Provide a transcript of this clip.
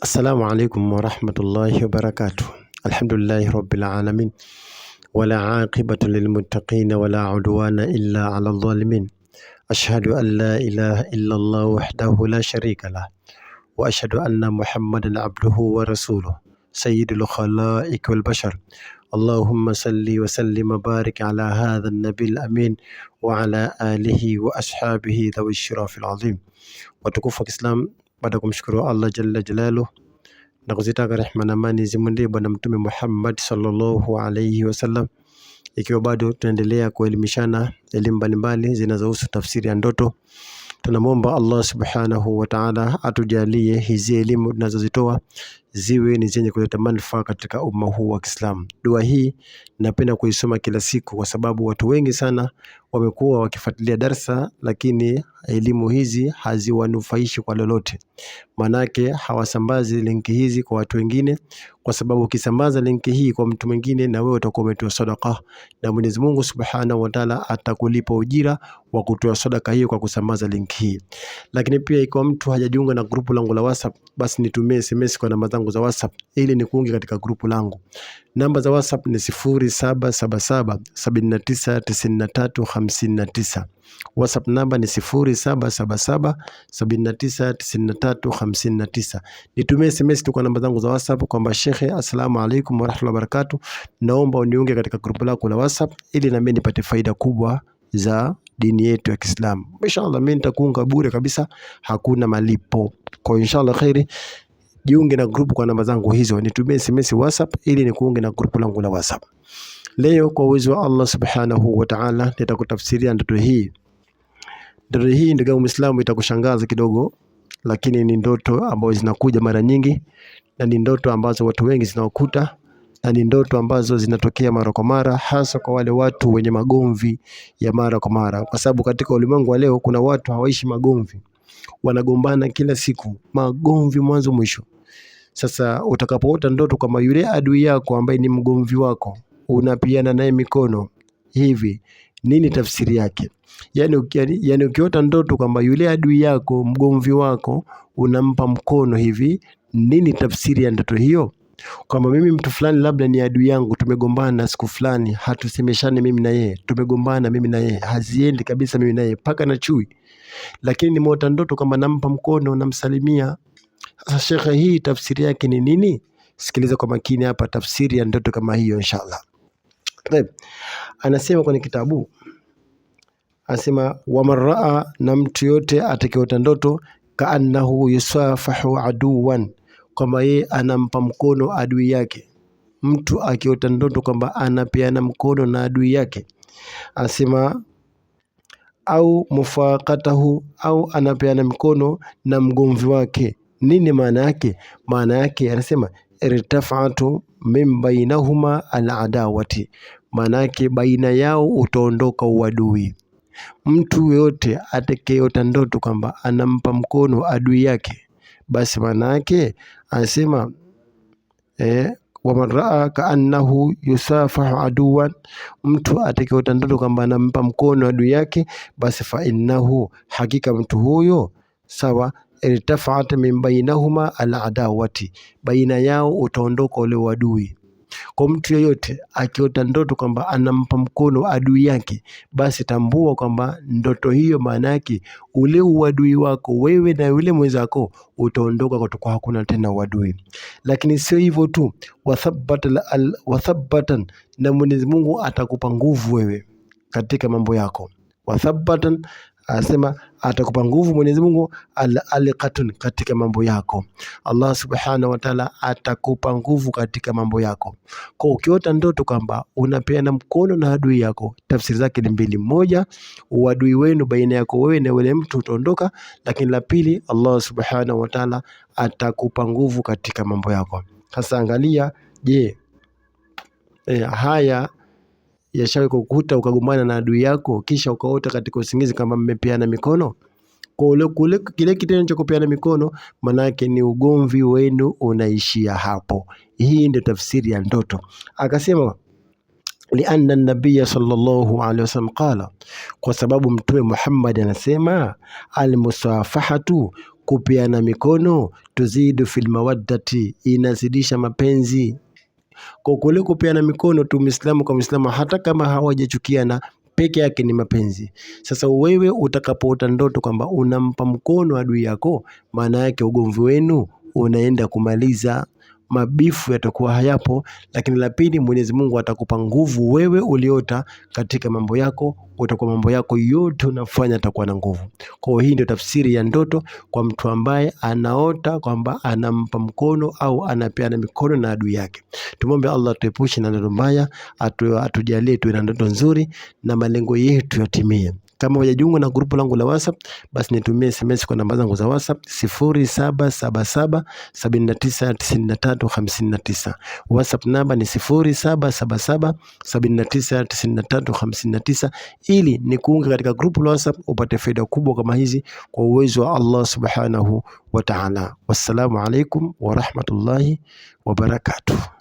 Assalamu alaikum warahmatullahi wabarakatuh. Alhamdulillahi rabbil alamin wala aqibatu lilmuttaqin wala udwana illa ala dhalimin. Ashhadu an la ilaha illa Allah wahdahu la sharika lah wa ashhadu anna Muhammadan abduhu wa rasuluh sayyidul khalaiq wal bashar. Allahumma salli wa sallim wa barik ala hadha an-nabil amin wa ala alihi wa ashabihi dhawi shirafil azim. Watukufu wa Kiislam, baada ya kumshukuru Allah jalla jalaluhu na kuzitaka rehma na amani zimwendee Bwana Mtume Muhammad sallallahu alaihi wasallam, ikiwa bado tunaendelea kuelimishana elimu mbalimbali zinazohusu tafsiri ya ndoto, tunamwomba Allah subhanahu wa ta'ala atujalie hizi elimu tunazozitoa ziwe ni zenye kuleta manufaa katika umma huu wa Kiislamu. Dua hii napenda kuisoma kila siku kwa sababu watu wengi sana wamekuwa wakifuatilia darsa, lakini elimu hizi haziwanufaishi kwa lolote. Manake hawasambazi linki hizi kwa watu wengine, kwa sababu ukisambaza linki hii kwa mtu mwingine, na wewe utakuwa umetoa sadaka, na Mwenyezi Mungu Subhanahu wa Ta'ala atakulipa ujira wa kutoa sadaka hiyo kwa kusambaza linki hii. Lakini pia ikiwa mtu hajajiunga na grupu langu la WhatsApp, basi nitumie SMS kwa namba zangu za WhatsApp ili nikuunge katika grupu langu. Namba za WhatsApp ni 0777 79 93 59. WhatsApp namba ni 0777 79 93 59. Nitumie SMS tu kwa namba zangu za WhatsApp kwamba shekhe, assalamu alaikum warahmatullahi wabarakatuh, naomba uniunge katika grupu lako la WhatsApp ili na mimi nipate faida kubwa za dini yetu ya Kiislamu. Inshallah mimi nitakuunga bure kabisa, hakuna malipo. Kwa inshallah khairi, jiunge na grupu kwa namba zangu hizo, nitumie SMS WhatsApp ili nikuunge na grupu langu la WhatsApp. Leo kwa uwezo wa Allah subhanahu wa ta'ala nitakutafsiria ndoto hii. Ndoto hii ndugu yangu Muislamu itakushangaza kidogo, lakini ni ndoto ambazo zinakuja mara nyingi na ni ndoto ambazo watu wengi zinawakuta na ni ndoto ambazo zinatokea mara kwa mara, hasa kwa wale watu wenye magomvi ya mara kwa mara, kwa sababu katika ulimwengu wa leo kuna watu hawaishi magomvi, wanagombana kila siku, magomvi mwanzo mwisho. Sasa utakapoota ndoto kama yule adui yako ambaye ni mgomvi wako unapiana naye mikono hivi, nini tafsiri yake? Yani ukiota ndoto kwamba yule adui yako mgomvi wako unampa mkono hivi, nini tafsiri ya ndoto hiyo? Kwamba mimi mtu fulani labda ni adui yangu, tumegombana siku fulani, hatusemeshani mimi na yeye, tumegombana mimi na yeye, haziendi kabisa mimi na yeye, paka na chui, lakini nimeota ndoto kwamba nampa mkono, namsalimia. Sasa shekhe, hii tafsiri yake ni nini? Sikiliza kwa makini hapa tafsiri ya ndoto kama hiyo inshallah. Tayeb, anasema kwenye kitabu, anasema waman raa, na mtu yote atakayeota ndoto kaannahu yusafahu aduwan, kwamba yeye anampa mkono adui yake. Mtu akiota ndoto kwamba anapeana mkono na adui yake, anasema au mufaqatahu, au anapeana mkono na mgomvi wake. Nini maana yake? Maana yake anasema irtafatu min bainahuma aladawati, maana yake baina yao utaondoka uadui. Mtu yoyote atakayeota ndoto kwamba anampa mkono adui yake, basi maana yake anasema waman raa kaannahu yusafahu aduwan, mtu atakayeota ndoto kwamba anampa mkono adui yake, basi fa innahu, hakika mtu huyo sawa, irtafaat min bainahuma aladawati, baina yao utaondoka ule uadui. Kwa mtu yeyote akiota ndoto kwamba anampa mkono adui yake, basi tambua kwamba ndoto hiyo maana yake ule uadui wako wewe na yule mwenzako utaondoka, kutoka hakuna tena uadui. Lakini sio hivyo tu, wathabatan, na Mwenyezi Mungu atakupa nguvu wewe katika mambo yako. Wathabatan anasema atakupa nguvu Mwenyezi Mungu al aliqatun katika mambo yako. Allah Subhanahu wa Ta'ala atakupa nguvu katika mambo yako. Kwa ukiota ndoto kwamba unapeana mkono na adui yako, tafsiri zake ni mbili: moja, uadui wenu baina yako wewe na yule mtu utaondoka, lakini la pili, Allah Subhanahu wa Ta'ala atakupa nguvu katika mambo yako. Sasa angalia, je, haya yashawahi kukuta ukagombana na adui yako kisha ukaota katika usingizi kama mmepeana mikono? Kwa ule kule kile kitendo cha kupeana mikono, manake ni ugomvi wenu unaishia hapo. Hii ndio tafsiri ya ndoto. Akasema lianna nabiya sallallahu alaihi wasallam qala, kwa sababu Mtume Muhammad anasema almusafahatu, Kupeana mikono tuzidu fil mawaddati, inazidisha mapenzi. Kwa kule kupeana mikono tu Muislamu kwa Muislamu, hata kama hawajachukiana peke yake ni mapenzi. Sasa wewe utakapoota ndoto kwamba unampa mkono adui yako, maana yake ugomvi wenu unaenda kumaliza, mabifu yatakuwa hayapo. Lakini la pili, Mwenyezi Mungu atakupa nguvu wewe uliota katika mambo yako, utakuwa mambo yako yote unafanya atakuwa na nguvu. Kwa hiyo hii ndio tafsiri ya ndoto kwa mtu ambaye anaota kwamba anampa mkono au anapeana mikono na adui yake. Tumwombe Allah atuepushe na ndoto mbaya, atujalie tuwe na ndoto nzuri na malengo yetu yatimie. Kama hujajiunga na grupu langu la WhatsApp, basi nitumie SMS kwa namba zangu za WhatsApp 0777 79 93 59. WhatsApp namba ni 0777 79 93 59, ili nikuunge katika grupu la WhatsApp upate faida kubwa kama hizi kwa uwezo wa Allah subhanahu wa ta'ala. Wassalamu alaikum wa rahmatullahi wa barakatuh.